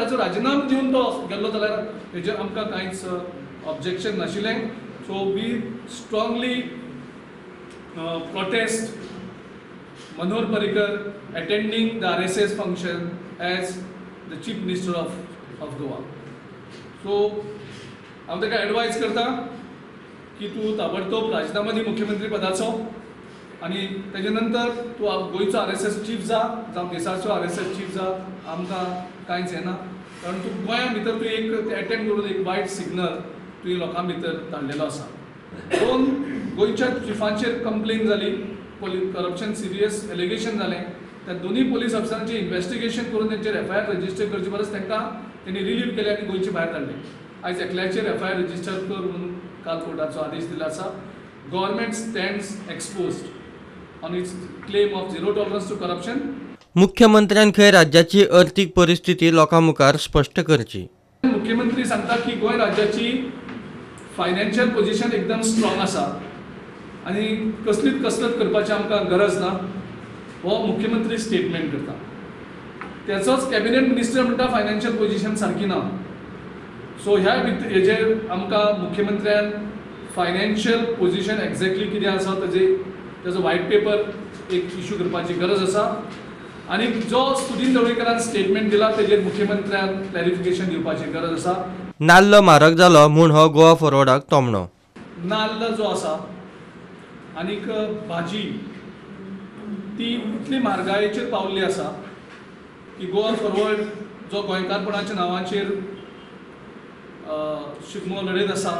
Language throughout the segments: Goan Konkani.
ताचो राजिनामो दिवन तो गेल्लो जाल्यार हेजेर आमकां कांयच ऑब्जेक्शन नाशिल्लें. So we strongly protest Manohar Parrikar attending the RSS function as the chief minister of Goa. So हांव ताका एडवायज करता की तूं ताबडतोब राजिनामो दी मुख्यमंत्री पदाचो आनी तेजे नंतर तूं गोंयचो RSS chief जा, जावं देशाचो RSS chief जा, आमकां कांयच येना. कारण तूं गोंया भितर तूं एक एटेंड करून एक वायट सिग्नल तुवें लोकां भितर धाडलेलो आसा. दोन, गोंयच्या चिफांचेर कंप्लेन जाली, करप्शन सिरियस एलिगेशन जालें, त्या दोनूय पोलीस ऑफिसरांचें इन्वेस्टिगेशन करून तेंचेर FIR register करचे परस तांकां तेणी रिलीव केले आनी गोंयचे भायर धाडले. आयज एकल्याचेर FIR register कर म्हणून काल कोर्टाचो आदेश दिला आसा. Government stands exposed on its claim of zero tolerance to corruption. मुख्यमंत्र्यान खंय राज्याची अर्थीक परिस्थिती लोकां मुखार स्पश्ट करची. मुख्यमंत्री सांगता की गोंय राज्याची फायनान्शियल पोझिशन एकदम स्ट्रॉंग आसा आनी कसलीच कसरत करपाची आमकां गरज ना, हो मुख्यमंत्री स्टेटमेंट करता. त्याचोच कॅबिनेट मिनिस्टर म्हणटा फायनान्शियल पोझिशन सारकी ना. सो ह्या हेजेर आमकां मुख्यमंत्र्यान फायनान्शियल पोझिशन एक्झॅक्टली कितें आसा तेजो व्हायट पेपर एक इशू करपाची गरज आसा. आनी जो सुदीन ढवळीकरान स्टेटमेंट दिला तेजेर मुख्यमंत्र्यान क्लॅरिफिकेशन दिवपाची गरज आसा. नाल्ल म्हारग जालो म्हूण हो गोवा फॉरवर्डाक तोमणो. नाल्ल जो आसा आनीक भाजी ती इतली म्हारगायेचेर पावल्ली आसा की गोवा फॉरवर्ड जो गोंयकारपणाच्या नांवाचेर शिगमो लढयत आसा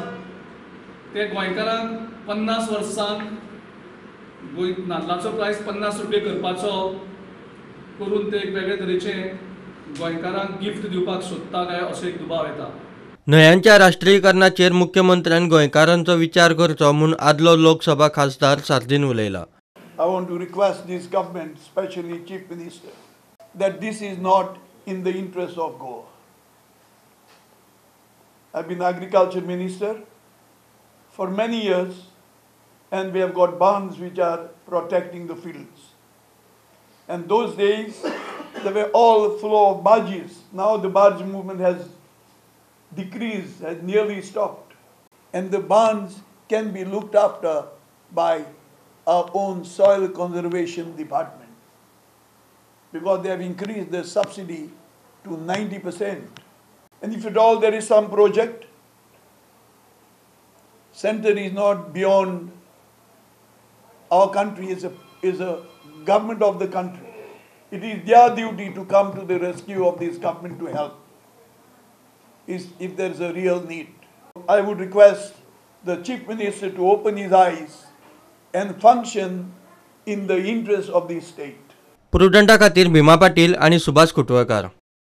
ते गोंयकारांक 50 वर्सांक गोंय नाल्लाचो प्रायस 50 रुपये करपाचो करून ते एक वेगळे तरेचे गोंयकारांक गिफ्ट दिवपाक सोदता काय असो एक दुबाव येता. न्हंयांच्या राष्ट्रीयकरणाचेर मुख्यमंत्र्यान गोंयकारांचो विचार करचो म्हूण आदलो लोकसभा खासदार Sardinha उलयला. I want to request this government, especially Chief Minister, that this is not in the interest of Goa. I've been agriculture minister for many years and we have got barns which are protecting the fields. And those days, they were all full of barges. Now the barge movement has decreased, has nearly stopped. And the barns can be looked after by our own soil conservation department, because they have increased the subsidy to 90%. And if at all there is some project, center is not beyond our country, is a government of the country. It is their duty to come to the rescue of this government to help if there is a real need. I would request the Chief Minister to open his eyes and function in the interest of the state. प्रुडंटा खातीर भीमा पाटील आनी सुभाष कुटवळकार.